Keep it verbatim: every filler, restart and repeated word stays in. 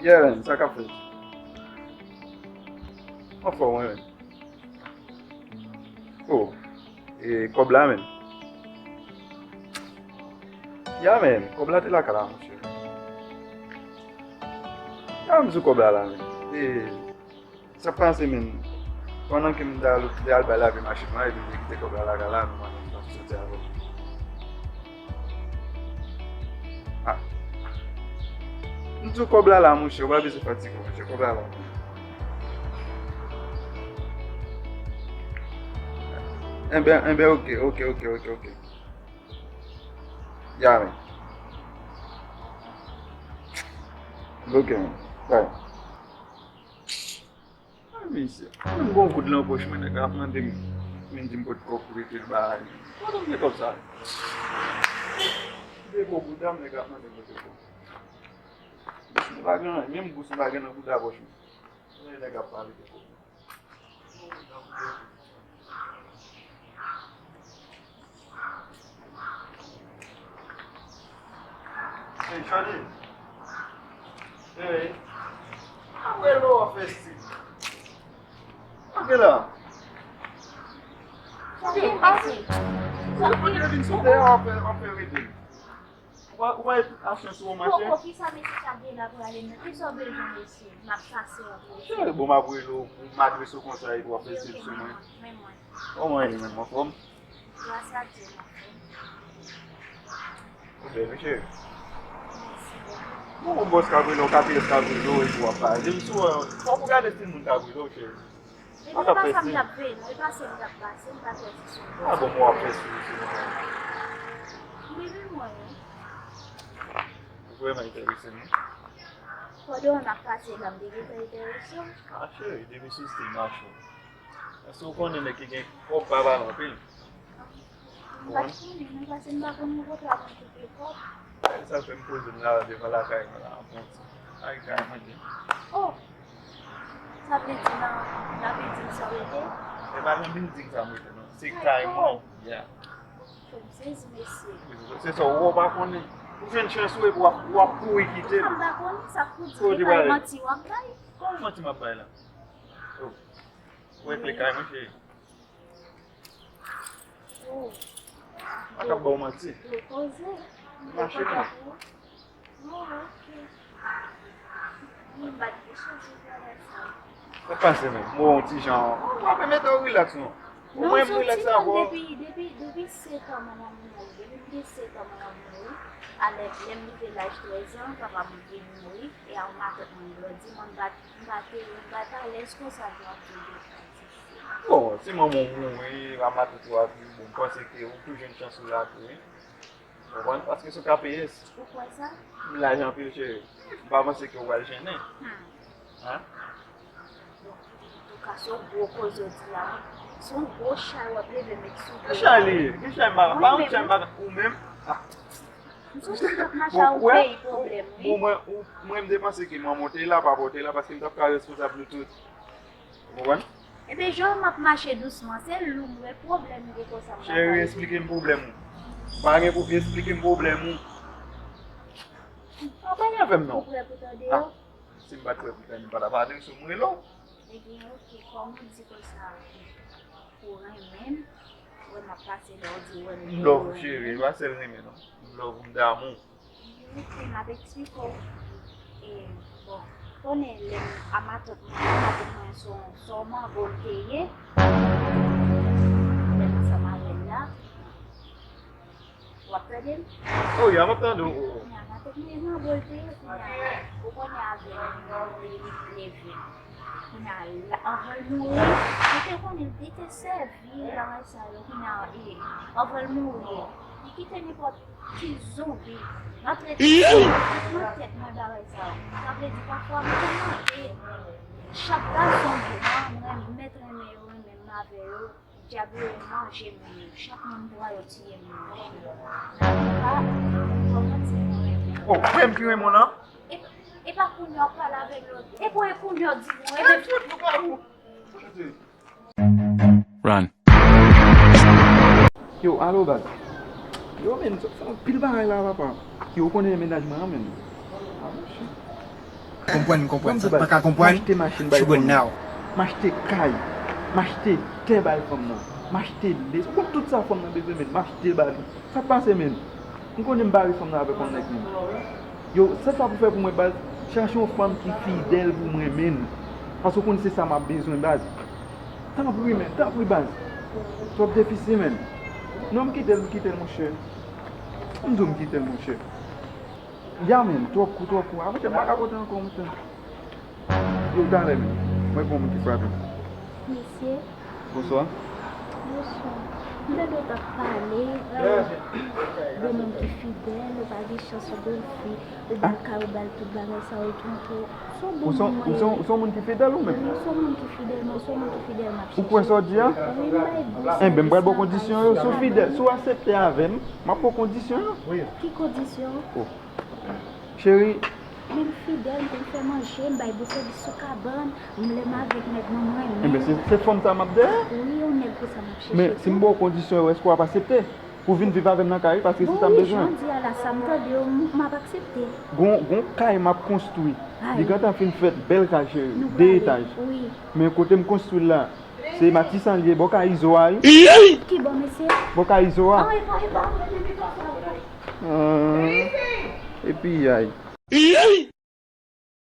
Yeah, man, sa k ap fèt? Anfòm, wi, man. Oh, e kòb la, man. Ya, man, kòb la te lakay la, monchè. Ya, m sou kòb la, la, man. E, sa k pase, man? Pandan ke m te al, te al bay lavi machin mwen, epi m te kite kòb la lakay la, nou mande m pa soti avè l. Ah. M di w kòb la la, monchè, ou pa bezwen fatige w, monchè, kòb la la. Enben, enben, ok, ok, ok, ok, ok. Ya, men. Ok, men. Bye. Ah, mesye. Mwen menm gon goud lan pòch mwen, nèg la ap mande m, vin di m pot kòb pou rete l bay. Kote m gen kòb sa? De gwo bouda m, nèg la ap mande m pote kòb. Mwen pa gen anyen, menm gous m pa gen nan bouda pòch mwen. Kote nèg ap pale de kòb? Hey, Charlie. Hey. Apre lè w ap fè stil. Ok la. Ok, ok. Ou vin sou tè a, w ap fè, w ap fè rete. Ou pa, ou pa aksyon sou ou, machè. Poko, kisa mesye sa gen la prale nan? Kisa w bezwen, mesye? M ap pase antre. Cheri, bon, m ap rele w, m adrese w konsa, epi w ap fè stil sou mwen. Men mwen. Kòman w ye menm, anfòm? Gras a Dye, m anfòm. Ou bèl, wi, cheri. Mèsi bokou. Bon, yon bòs ka rele w, K P S ka rele w, epi w ap pale. Di m si w, fòk ou gade stil moun k ap rele w, cheri. Epi e pa sa m t ap veye non, e pase m t ap pase, m pa t wè ti sou. Ah bon, mwen ap fè sou, sou mwen. Bebe mwen. Ou vrèman enterese m wi. Pandan w ap pase la, m te gentan enterese w. Ah, cheri, depi sou stil mache w. Èske w konnen nèg ki gen kòb pa pale anpil? M pa t konnen, men pase m pa konn yon kote ap koupe kòb. Sa fè m poze m la devan lakay mwen la, an pran ti. Ay, kay mwen di. Oh! Sa vle di nan, nan bilding sa w rete? E pa nan bilding sa m rete, non. Se kay mwen. Yeah. Fò m sezi, mesye. Se sa, ou pa konnen. Ou jwenn chans ou epi w ap, w ap kouri kite l. Sa m pa konnen, sa k pou di, e pa manti w ap bay? Kòman manti m ap bay la? Oh. Ou wè kle kay mwen, cheri? Oh. Mwen t ap ba w manti. Gwo koze. Mache non. Oh, ok. Mwen pa t gen chans pou bagay sa. Sa pase menm? Mwen yon ti jan. Ou pa pèmèt ou rilaks non. Ou wè m rilaks avè w. Depi, depi, depi sèt an mwen nan mouri. Depi m gen sèt an mwen nan mouri. Alè, lè m rive laj trèz an, papa m vin mouri. E a yon matant mwen grandi, mwen pa, m pa te, m pa t alèz konsa pou ap di de kay. Bon, si manman w mouri, a matant ou ap viv, bon, m panse ke ou tou jwenn chans ou la tou, wi. Konprann? Paske sou K P S. Ou kwè sa? M laj anpil, cheri. M pa panse ke w pral jennen. Hmm. Hein? Bon, antouka, se yon gwo koze w di la, wi. Se yon gwo chay w ap leve met sou do. Ki chay li ye? Ki chay m pa, pa yon chay m pa, ou menm? Ah. M sou konn ap mache a yon peyi pwoblèm, wi. Bon, mwen, ou, mwen, m te panse ke manman w te la, papa w te la, paske m t ap ka responsab nou tout. Ou konprann? Ebyen, jan m ap mache dousman, se lou m wè pwoblèm gen konsa m pa ka rezoud. Cheri, esplike m pwoblèm ou. Pa gen pwoblèm, esplike m pwoblèm ou. A, pa gen avè m non. Ou prè pou tande yo? Ah, si m pa t prè pou tande, m pa t ap adrese w, m rele w. Ebyen, ok, kòm ou di konsa, ou renmen m, wè m ap pase lè w di w renmen m. M love ou, cheri, e pa sèl renmen non. M love ou, m damou. Ok, m ap eksplike w. E, bon, konnen lè m a matant mwen, matant mwen se yon, se yon manbo l te ye. Lè m ansanm avè l la. W ap tande m? Oh, ya, m ap tande w. Kounye a, matant mwen manbo l te ye, kounye a, ou konnen avè l, li leve. Kounye a, anvan l mouri, ou te konnen l te sèvi bagay sa yo. Kounye a, e, anvan l mouri, li kite nenpòt ti zonbi nan tèt, nan tèt mwen bagay sa yo. Sa vle di, pafwa, m te mande chak gason ke mwen, mwen mèt renmen yo, renmen m avè yo, dyab yo manje moun yo. Chak moun dwa yo tiye moun yo. Antouka, kòman di mwen renmen. Oh, frè m ki renmen w lan? E, e pa kounye a w ap pale avèk lòt. E pou e kounye a w di mwen renmen. Run. Yo, alo, baz. Yo, men, sa, sa, pil bagay la, papa. Yo, ou konnen mennaj mwen an, men. Ah, mon chè. Konprann, konprann. Sa pa ka konprann. M achte machin bay fanm nan. M achte kay. M achte tè bay fanm nan. M achte lès. Ou konn tout sa fanm nan bezwen, men m achte l ba li. Sa k pase, men? M konnen m bare fanm nan avèk yon nèg, men. Yo, se sa pou fè pou mwen, baz. Chache yon fanm ki fidèl pou mwen, men. Paske w konn se sa m ap bezwen, baz. Tanpri, men. Tanpri, baz. Twòp defisi, men. Non, m kite l, m kite l, monchè. M di w m kite l, monchè. Ya, men. Twòp kou, twòp kou. Avanse, m pa ka pote ankò, monchè. Yo, talè, men. Mwen gen yon moun ki frape. Mesye. Bonswa. Bonswa. M tande w t ap pale de moun ki fidèl, ou pa gen chans, ou gen fi, ou ba l kay, ou ba l tout bagay sa, ou twonpe w. Ou se yon bon moun, ou se yon, ou se yon moun ki fidèl ou menm? Wi, m se yon moun ki fidèl, mwen se yon moun ki fidèl, m ap chèche. Ou kwè sa w di a? Wi, m bay bon sèvis. Enben, m pral ba w kondisyon yo. Si w fidèl, si w aksepte avè m, m ap ba w kondisyon yo. Ki kondisyon? Oh. Cheri. Men m fidèl, m konn fè manje, m bay bon sèvis sou kabann, m lè m avèk nèg mwen, mwen menm. Enben, se, se fanm sa m ap dèyè. Wi, yon nèg konsa m ap chèche tou. Men si m ba w kondisyon yo, èske w ap aksepte? Pou vin viv avè m nan kay, paske se sa m bezwen. Wi, jan w di a la, sa m tande yo, m, m ap aksepte. Gon, gon kay m ap konstwi. Li gentan fin fèt, bèl kay, cheri, de etaj. Wi. Men kote m konstwi l la, se Matisan l ye, bò kay Izo a, wi. Ki bò, mesye? Bò kay Izo a. Ah, e pa, e pa, e pa, e pa. Ah, epi, ay.